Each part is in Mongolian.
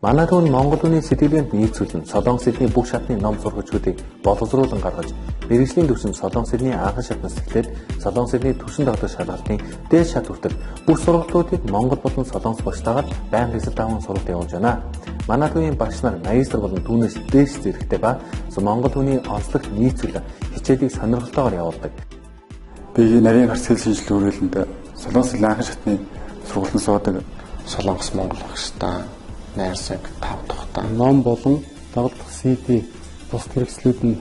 Манай төв нь Монгол хүний сэтгэлгээнд нийцүүлэн Солонгос хэлний бүх шатны ном сургажуудыг боловсруулан гаргаж, мэргэжлийн түвшинд Солонгос хэлний анхан шатнаас эхлээд Солонгос хэлний түвшин тогтоох шалгалтын дээд шат хүртэл бүх сургалтуудыг монгол болон солонгос багштайгаар байнга хэсэл даван сургалт явуулж байна. Манай төвийн багш нар магистр болон түүнээс дээш зэрэгтэй ба Монгол хүний онцлогт нийцүүлэн хичээлийг сонирхолтойгоор явуулдаг. Би нарийн гарц хэл шинжилгээ хүрээлэнд Солонгос хэлний анхан шатны сургалтанд суудаг. Солонгос Монгол багштай найрсаг 5 тухтай. Ном болон дагалдах CD бус хэрэгслүүд нь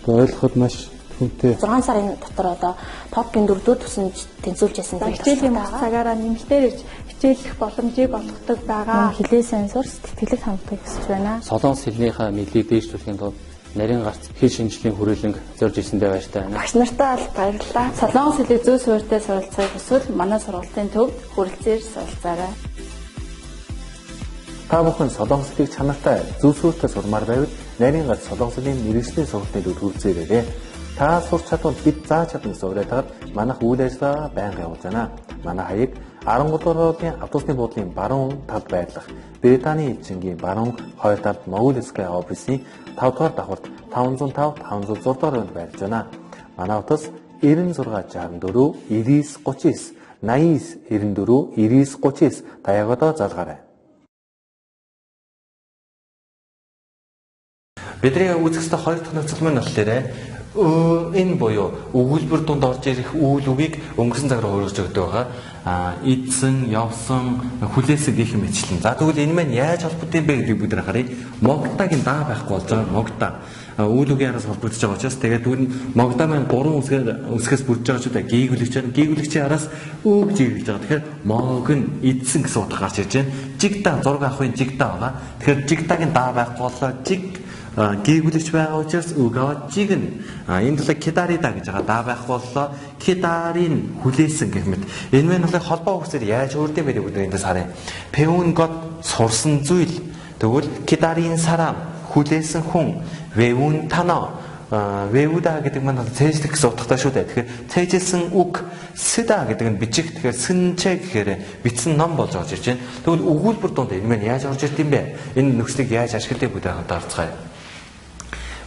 ойлгоход маш хүнтэй. 6 сарын дотор одоо ТОП-ийн 4-р түвшинд тэнцвүүлж ясан. Хичээлийн бус цагаараа нэмэлтээр ирж хичээллэх боломжийг олгодог байгаа. Хилээ сайн сур, тэтгэлэг хамтыг хүсэж байна. Солонгос хэлнийхээ мэдлийг дээшлүүлэхийн тулд нарийн гарц хэл шинжилгээний хүрээлэнг зорж ирсэндээ баяртай байна. Багш нартаа бол баярлалаа. Солонгос хэлийг зөв суурьтай суралцахыг хүсвэл манай сургалтын төвд хүрэлцээр суралцаарай. Та бүхэн солонгос хэлийг чанартай зөв суурьтай сурмаар байвал нарийн гарц солонгос хэлний мэргэжлийн сургалтын төвд хүрэлцээрэй. Та сурч чадвал бид зааж чадна гэсэн уриалгаар манайх үйл ажиллагаа байнга явуулж байна. Манай хаяг 13 дугаар хоолын автобусны буудлын баруун талд байрлах Британий элчингийн баруун хоёр талд Монгол Sky офисын 5 дугаар давхарт 505 506 дугаар өрөөнд байрлаж байна. Манай утас 96 64 99 39 89 94 99 39 та яг одоо залгаарай. Бидний үзэх ёстой хоёр дахь нөхцөл маань болохоор энэ буюу өгүүлбэр дунд орж ирэх үйл үгийг өнгөрсөн цаг руу хөрвүүлж өгдөг байгаа. Идсэн, явсан, хүлээсэн гэх мэтчлэн. За тэгвэл энэ маань яаж холбогдсон бэ гэдгийг бид нар харъя. Могтагийн даа байхгүй болж байгаа. Могта үйл үгийн араас холбогдож байгаа учраас тэгээд түүн могта маань гурван үсгээс бүрдэж байгаа ч удаа гийгүүлэгч байна. Гийгүүлэгчийн араас үг жиглэж байгаа. Тэгэхээр мог нь идсэн гэсэн утга гарч ирж байна. Жигда зураг авахын жигда байгаа. Тэгэхээр жигдагийн даа байхгүй боллоо. Жиг гийгүүлэгч байгаа учраас үг аваад жиг нь энэ талаа кидарида гэж байгаа даа байхгүй боллоо. Кидарин хүлээсэн гэх мэт. Энэ мэн болохоор холбоо үгсээр яаж өөрдөм бэ гэдэг эндээс харъя. Пэүн гот сурсан зүйл. Тэгвэл кидарин сарам хүлээсэн хүн. Вэвүн тано вэвуда гэдэг маань бол цээжлэх гэсэн утгатай шүү дээ. Тэгэхээр цээжилсэн үг сыда гэдэг нь бичих. Тэгэхээр сэнчэ гэхээр бичсэн ном болж орж ирж байна. Тэгвэл өгүүлбэр дунд энэ маань яаж орж ирд юм бэ? Энэ нөхцөлийг яаж ашигладаг бүгд хамт харцгаая.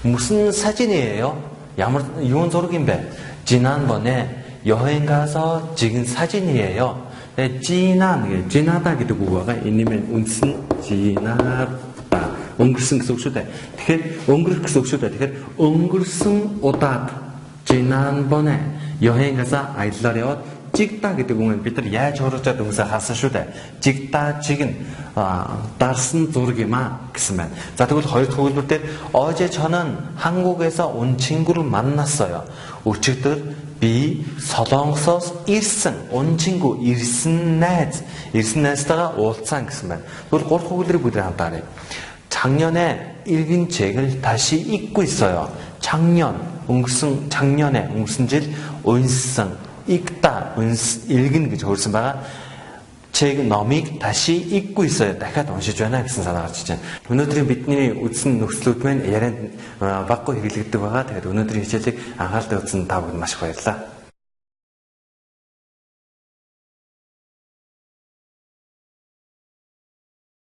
무슨 사진이에요? ямар юун зураг юм бэ? 지난번에 여행 가서 찍은 사진이에요. 네, 지난 게 지나다 гэдэг үг байгаа. Энэ маань үндс нь 지나다 өнгөрсөн гэсэн үг шүү дээ. Тэгэхээр өнгөрөх гэсэн үг шүү дээ. Тэгэхээр өнгөрсөн удаад 지난번에 여행 가서 аяллаар яваад 찍다 гэдэг үг нь бид нар яаж хууржаад өнгөсөө харсан шүү дээ. 찍다 찍은 дарсан зураг юм а гэсэн байна. За тэгвэл хоёр дахь өгүүлбэр дээр 어제 저는 한국에서 온 친구를 만났어요. Өчигдөр би Солонгосоос ирсэн 온 친구 ирсэн найз ирсэн найзтайгаа уулзсан гэсэн байна. Тэгвэл гурав дахь өгүүлбэрийг бүгд хамт харъя. 작년에 읽은 책을 다시 읽고 있어요. 작년 өнгөрсөн 작년에 өнгөрсөн жил уншсан 읽다 읽은 гэж хөрсөн байгаа. 책 номыг 다시 읽고 있어요. Дахиад уншиж байна гэсэн санаа гарч иж байна. Өнөөдрийн бидний үзсэн нөхцлүүд маань ярианд баггүй хэрэглэгддэг байгаа. Тэгэхээр өнөөдрийн хичээлийг анхааралтай үзсэн та бүхэнд маш их баярлалаа.